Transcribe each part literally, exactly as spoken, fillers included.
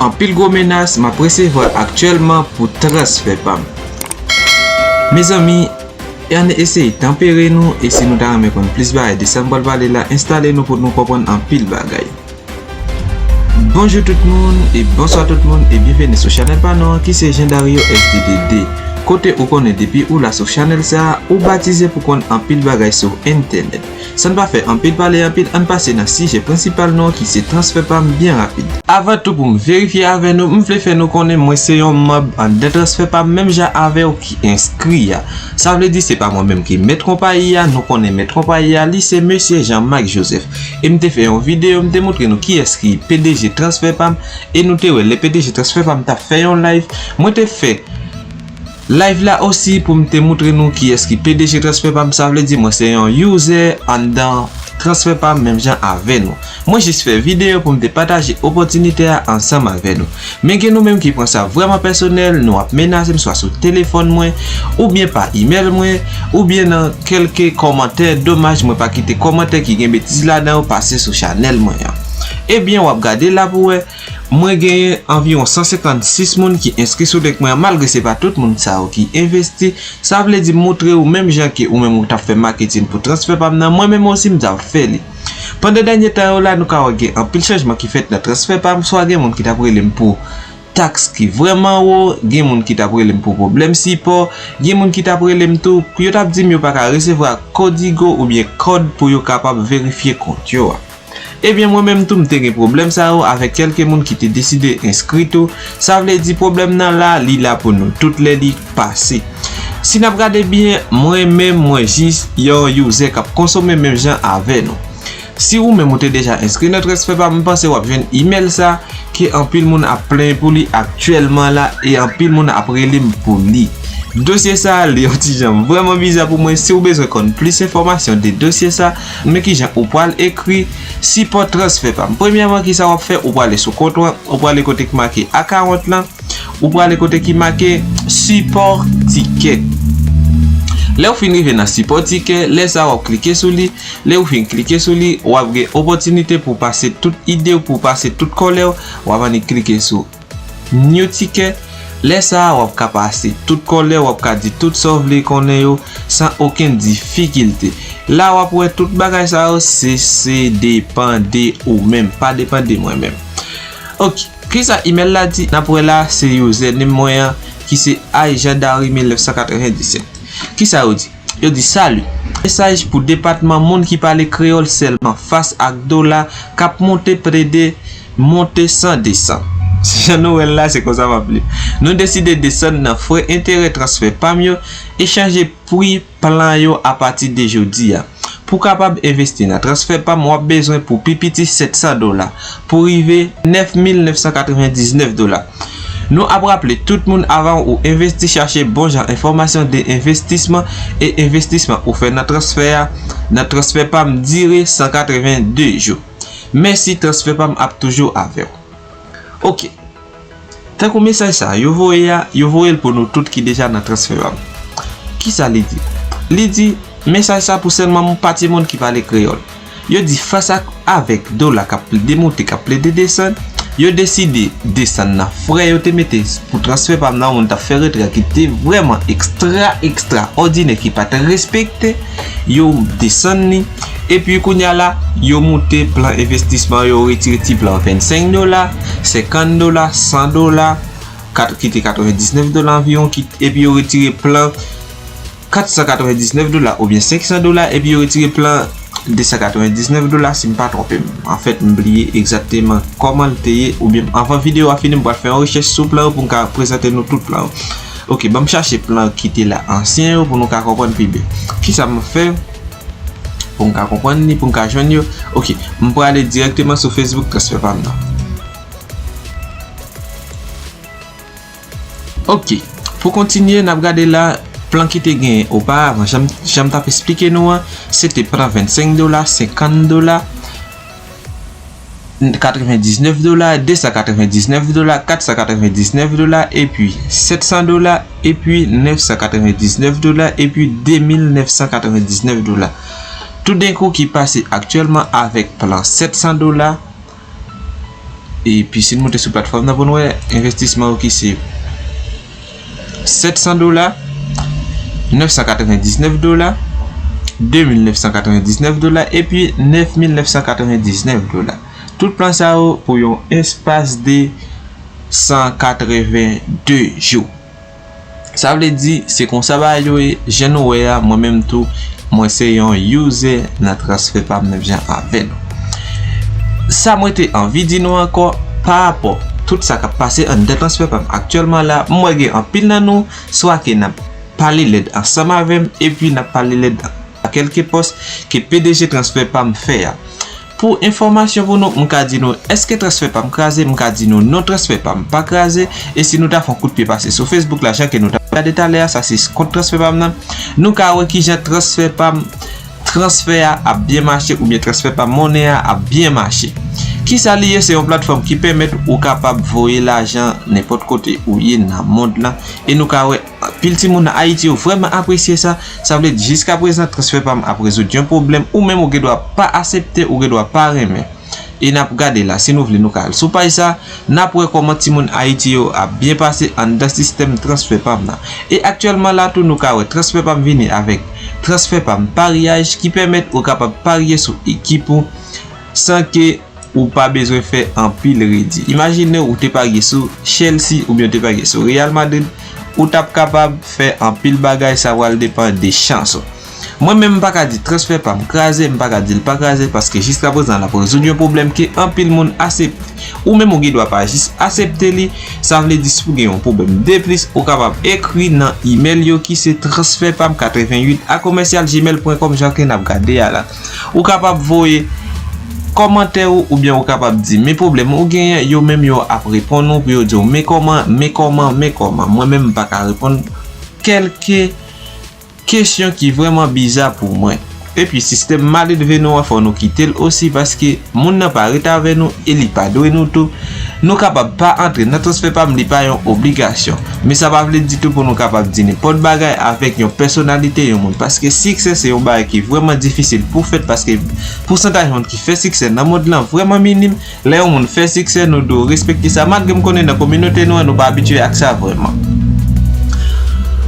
Anpil gwo menas m ap resevwa aktyèlman pou transfè pa m. Mezanmi, ann eseye tanpere nou, e si nou ta renmen konn plis bagay de sa m pral pale la, enstale nou pou nou konprann anpil bagay. Bonjou tout moun, e bonswa tout moun, e byenveni sou chanèl pa nou an ki se Jean Dario S D D D. Kote ou konnen depi ou la sou chanèl sa a, ou batize pou konn anpil bagay sou entènèt. San n pa fè anpil pale anpil, ann pase nan sijè prensipal nou an ki se transfè pa m byen rapid. Avan tou pou m verifye avè nou, m vle fè nou konnen mwen se yon manm anndan transfè pa m menm jan avè w ki enskri a. Sa vle di se pa mwen menm ki mèt konpayi a, nou konnen mèt konpayi a, li se mesye Jean Marc Joseph. E m te fè yon videyo, m te montre nou kiyès ki P D G transfè pa m, e nou te wè lè P D G transfè pa m t ap fè yon live, mwen te fè live la osi pou m te montre nou kiyès ki P D G transfè pa m, sa vle di mwen se yon user anndan transfè pa m menm jan avè nou. Mwen jis fè videyo pou m te pataje opòtinite a ansanm avè nou. Men gen nou menm ki pran sa vrèman pèsonèl, nou ap menase m swa sou telefòn mwen, oubyen pa imèl mwen, oubyen nan kèlke kòmantè. Domaj mwen pa kite kòmantè ki gen betiz ladan yo pase sou chanèl mwen an. Ebyen, w ap gade la pou wè, mwen genyen anviwon san senkannsis moun ki enskri sou link mwen an, malgre se pa tout moun sa yo ki envesti. Sa vle di montre ou menm jan ke ou menm ou t ap fè maketin pou transfè pa m nan, mwen menm osi m t ap fè li. Pandan dènye tan yo la, nou ka wè gen anpil chanjman ki fèt nan transfè pa m, swa gen moun ki t ap rele m pou taks ki vrèman wo, gen moun ki t ap rele m pou pwoblèm sipò, gen moun ki t ap rele m tou, yo t ap di m yo pa ka resevwa kodigo oubyen kòd pou yo kapab verifye kont yo a. Ebyen, mwen menm tou, m te gen pwoblèm sa yo avèk kèlke moun ki te deside enskri tou. Sa vle di pwoblèm nan la, li la pou nou tout lè li pase. Si n ap gade byen, mwen menm, mwen jis yon user k ap konsome menm jan avè nou. Si ou menm ou te deja enskri nan transfè pa m, m panse w ap jwenn imèl sa ke anpil moun ap plenyen pou li aktyèlman la e anpil moun ap rele m pou li. Dosye sa a, li yon ti jan vrèman biza pou mwen. Si w bezwen konn plis enfòmasyon de dosye sa, men kijan ou pral ekri sipò transfè pa m. Premyèman, kisa w ap fè? Ou prale sou kont ou an, ou prale kote ki make account lan, ou prale kote ki make sipò tikè. Lè w fin rive nan sipò tikè, lè sa a w ap klike sou li. Lè w fin klike sou li, w ap gen opòtinite pou w pase tout ide w, pou w pase tout kòlè w. W ap annik klike sou New Ticket. Lè sa a, w ap ka pase tout kòlè, w ap ka di tout sa w vle konnen yo san okenn difikilte. La, w ap wè tout bagay sa yo, se, se depann de ou menm, pa depann de mwen menm. Ok, kisa imèl la di? N ap wè la, se username mwen an, ki se I Jean Dary mil nèf san katrevenndisèt. Kisa yo di? Yo di, "Salut. Mesaj pou depatman moun ki pale kreyòl sèlman fas ak dola k ap monte plede monte san desann." Jan nou wè l la, se konsa m ap li. Nou deside desann nan frè enterè transfè pa m yo e chanje pri plan yo apati de jodi a. Pou w kapab envesti nan transfè pa m, w ap bezwen pou pi piti sèt san dola, pou rive nèf mil nèf san katrevendiznèf dola. Nou ap raple tout moun, avan ou envesti, chache bon jan enfòmasyon de envestisman e envestisman ou fè nan transfè a, nan transfè pa m dire san katrevenndi jou. Mèsi, transfè pa m ap toujou avè w. Ok. Tankou mesaj sa a, yo voye a, yo voye l pou nou tout ki deja nan transfè pa m. Kisa li di? Li di, mesaj sa pou sèlman yon pati moun ki pale kreyòl. Yo di fas ak, avèk dola k ap plede monte, k ap plede desann, yo deside desann nan frè yo te mete pou transfè pa m nan, yon moun t ap fè retrè ki te vrèman ekstra, ekstraòdinè, ki pa t respekte, yo desann li. Epi kounye a la, yo moute plan envestisman, yo retire ti plan vennsenk dola, senkant dola, san dola, kat-, ki te katrevendiznèf dola anviwon, ki, epi yo retire plan kat san katrevendiznèf dola oubyen senk san dola, epi yo retire plan de san katrevendiznèf dola, si m pa twonpe m. Anfèt, m bliye egzakteman kòman l te ye, oubyen anvan videyo a fini, m pral fè yon rechèch sou plan yo pou m ka prezante nou tout plan yo. Ok, ban m chache plan ki te la ansyen yo pou nou ka konprann pi byen. Kisa m fè pou m ka konprann li, pou m ka jwenn yo? Ok, m prale dirèkteman sou Facebook transfè pa m nan. Ok, pou kontinye, n ap gade la, plan ki te genyen oparavan, jan m, jan m t ap esplike nou an, se te pran vennsenk dola, senkant dola, katrevendiznèf dola, de san katrevendiznèf dola, kat san katrevendiznèf dola, epi sèt san dola, epi nèf san katrevendiznèf dola, epi de mil nèf san katrevendiznèf dola. Toudenkou ki pase aktyèlman avèk plan sèt san dola. Epi si n moute sou platfòm nan pou n wè envestisman yo ki se sèt san dola, nèf san katrevendiznèf dola, de mil nèf san katrevendiznèf dola, epi nèf mil nèf san katrevendiznèf dola. Tout plan sa yo pou yon espas de san katreven de jou. Sa vle di, se konsa bagay yo ye, jan nou wè a, mwen menm tou, mwen se yon user nan Transfèpam menm jan avè nou. Sa mwen te anvi di nou ankò, pa rapò tout sa k ap pase anndan Transfèpam aktyèlman la, m wè gen anpil nan nou, swa ke n ap pale lèd ansanm avè m, epi n ap pale lèd a kèlke pòs ke P D G Transfèpam fè a. Pou enfòmasyon pou nou, m ka di nou, èske Transfèpam kraze? M ka di nou, non, Transfèpam pa kraze. E si nou ta fè yon kout pye pase sou Facebook la, jan ke nou ta gade talè a, sa se kont Transfèpam nan. Nou ka wè kijan Transfèpam transfè a ap byen mache oubyen Transfèpam monnen an ap byen mache. Kisa li ye? Se yon platfòm ki pèmèt ou kapab voye lajan nenpòt kote ou ye nan mond lan. E nou ka wè anpil timoun nan Ayiti yo vrèman apresye sa. Sa vle di jiskaprezan Transfèpam ap rezoud yon pwoblèm ou menm ou gendwa pa aksepte, ou gendwa pa renmen. E n ap gade la, si nou vle nou ka al sou paj sa, n ap wè kòman timoun Ayiti yo ap byen pase anndan sistèm Transfèpam nan. E aktyèlman la tou nou ka wè Transfèpam vini avèk Transfèpam paryaj ki pèmèt ou kapab parye sou ekip ou san ke ou pa bezwen fè anpil redi. Imajine ou te parye sou Chelsea oubyen ou te parye sou Real Madrid, ou t ap kapab fè anpil bagay, sa pral depann de chans ou. Mwen menm m pa ka di Transfèpam kraze, m pa ka di l pa kraze, paske jiskaprezan l ap rezoud yon pwoblèm ke anpil moun aksepte. Ou menm ou gendwa pa jis aksepte li, sa vle di si w gen yon pwoblèm de plis, ou kapab ekri nan imèl yo ki se transfèpam katreventuit a commercial gmail point com jan ke n ap gade a la. Ou kapab voye kòmantè ou, oubyen ou kapab di men pwoblèm ou genyen, yo menm yo ap reponn ou pou yo di w men kòman, men kòman, men kòman. Mwen menm m pa ka reponn kèlke kesyon ki vrèman biza pou mwen. Epi sistèm maledve nou an fò nou kite l osi, paske moun nan pa ret avè nou e li pa dwe nou tou. Nou kapab pa antre nan Transfèpam, li pa yon obligasyon. Men sa pa vle ditou pou nou kapab di nenpòt bagay avèk yon pèsonalite yon moun, paske siksè se yon bagay ki vrèman difisil pou fèt, paske pousantaj moun ki fè siksè nan mond lan vrèman minim. Lè yon moun fè siksè, nou dwe respekte sa, malgre m konnen nan kominote nou an, nou pa abitye ak sa vrèman.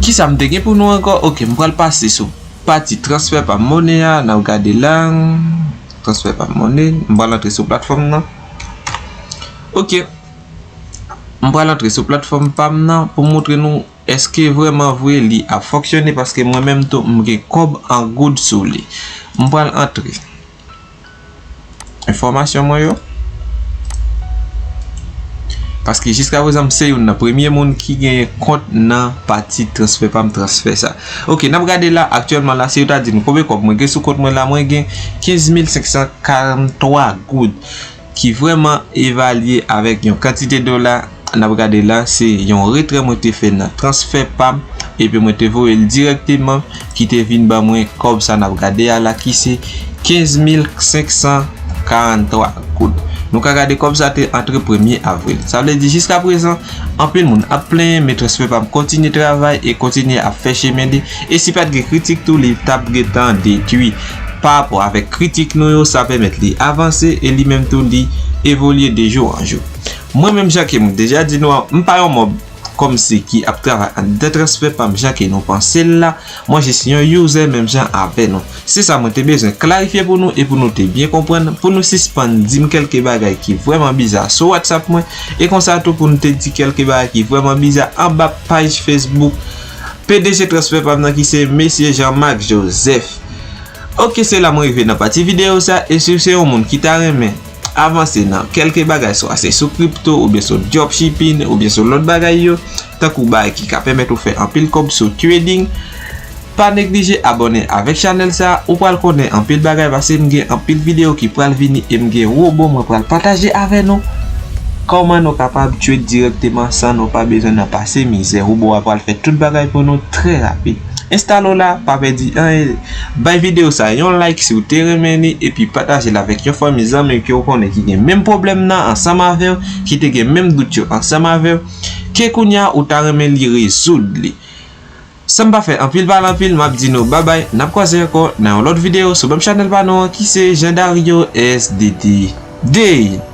Kisa m te gen pou nou ankò? Oke, m pral pase sou pati Transfèpam monnen an, n ap gade la. Transfèpam monnen, m pral antre sou platfòm nan. Oke. M pral antre sou platfòm pa m nan pou m montre nou èske vrèman vre li ap fonksyone, paske mwen menm tou m gen kòb an goud sou li. M pral antre enfòmasyon mwen yo. Paske jiskaprezan m se youn nan premye moun ki genyen kont nan pati Transfèpam transfè sa. Oke, n ap gade la aktyèlman la, si yo ta di nou konbyen kòb mwen gen sou kont mwen la, mwen gen kenz mil senk san karanntwa goud, ki vrèman evalye avèk yon kantite dola. N ap gade la, se yon retrè mwen te fè nan Transfèpam, epi mwen te voye l dirèkteman, ki te vin ban mwen kòb sa n ap gade a la, ki se kenz mil senk san karanntwa goud. Nou ka gade kòb sa te antre premye avril. Sa vle di jiskaprezan, anpil moun ap plenyen, men Transfèpam kontinye travay e kontinye ap fè chemen li. E si pa t gen kritik tou, li t ap gentan detwi. Pa rapò avèk kritik nou yo, sa pèmèt li avanse e li menm tou li evolye de jou an jou. Mwen menm jan ke m deja di nou an, m pa yon mòb kòmsi ki ap travay anndan Transfèpam jan ke nou panse l la. Mwen jis yon user menm jan avè nou. Se sa mwen te bezwen klarifye pou nou e pou nou te byen konprann, pou nou sispann di m kèlke bagay ki vrèman biza sou WhatsApp mwen, e konsa tou pou nou te di kèlke bagay ki vrèman biza anba paj Facebook P D G Transfèpam nan ki se Mesye Jean Marc Joseph. Oke, se la mwen rive nan pati videyo sa, e si w se yon moun ki ta renmen avanse nan kèlke bagay, swa se sou kripto, oubyen sou dropshipping, oubyen sou lòt bagay yo, tankou bagay ki ka pèmèt ou fè anpil kòb sou trading, pa neglije abòne avèk chanèl sa, ou pral konnen anpil bagay, paske m gen anpil videyo ki pral vini e m gen wobo mwen pral pataje avè nou kòman nou kapab trade dirèkteman san nou pa bezwen nan pase mizè. Wobo a pral fè tout bagay pou nou trè rapid. Enstale w la, pa pèdi anyen. Bay videyo sa yon like si w te renmen li, epi pataje l avèk yon fanmi zanmi ke w konnen ki gen menm pwoblèm nan ansanm avè w, ki te gen menm dout yo ansanm avè w, ke kounye a ou ta renmen li rezoud li. San m pa fè anpil pale anpil, m ap di nou babay, n ap kwaze ankò nan yon lòt videyo sou menm chanèl pa nou an ki se Jean Dario S D T Day.